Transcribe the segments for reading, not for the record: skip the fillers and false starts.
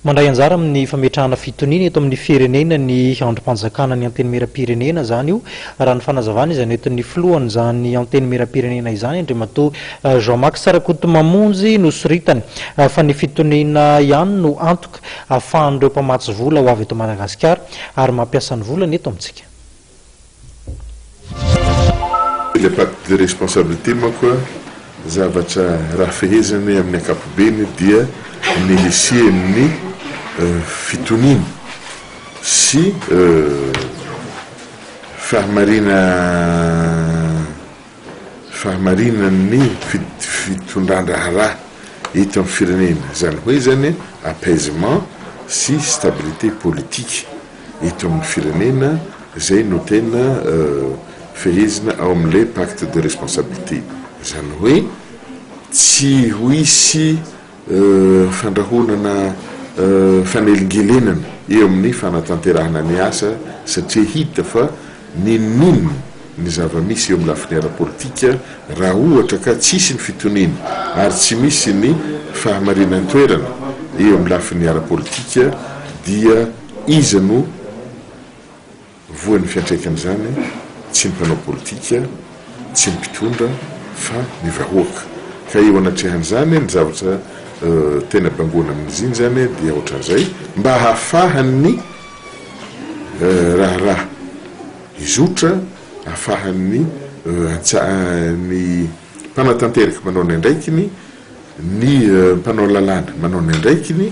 Mandray anjara amin'ny fametrahana fitoniana eto amin'ny firenena ny andrim-panjakana ny Antenimierampirenena izany io, raha ny fanazavana izay nentin'ny filohan'izany Antenimierampirenena izany, Andriamatoa Jean Max Rakotomamonjy nosoritany fa ny fitoniana ihany no antoka ahafahan'ireo mpamatsy vola ho avy eto Madagasikara ary mampiasa ny volany eto amintsika. Ilay pacte de responsabilité manko zavatra raha fehezany amin'ny ankapobeny dia ny hisian'ny fitoniana sy fahamarina fahamarinan'ny fitondran-draharaha eto amin'ny firenena, izany hoe izany apaisement sy stabilité politique eto amin'ny firenena, izay no tena fehezina ao amin'ilay pacte de responsabilité, izany hoe tsy ho hisy fandrahonana fanelingelenana eo amin'ny fanatanterahana ny asa satria hita fa n'inon'inona ny zava-misy eo amin'ny lafiny ara-politika raha ohatra ka tsisy ny fitoniana ary tsy misy ny fahamarinan-toerana eo amin'ny lafiny ara-politika dia iza no Voan'ny fiantraikan'izany tsy ny mpanao politika, tsy ny mpitondra fa ny vahoaka. Ka eo anatrehan'izany ny zavatra tena bangoana amin'izy iny izany dia ohatran'izay, mba hahafahan'ny raharaha hizotra, hahafahan'ny ny mpanatanteraka manao ny andraikiny, ny mpanao lalàna manao ny andraikiny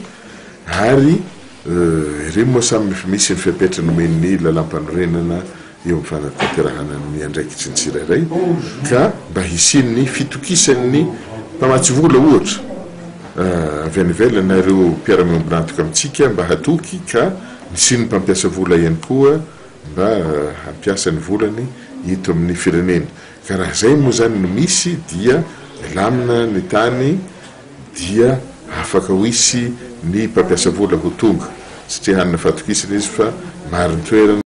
ary Ireny moa samy misy ny fepetra nomen'ny lalàmpanorenana eo amin'ny fanatanterahana ny andraikitry ny tsirairay ka mba hisian'ny fitokisan'ny mpamatsy vola ohatra avy any ivelany na ireo mpiara-miombon'antoka amintsika mba hatoky ka nisian'ny mpampiasa vola ihany koa mba hampiasa ny volany eto amin'ny firenena ka raha izay moa izany no misy dia milamina ny tany dia afaka ho hisy ny mpampiasa vola ho tonga satria hanana fahatokisana izy fa marin-toerana.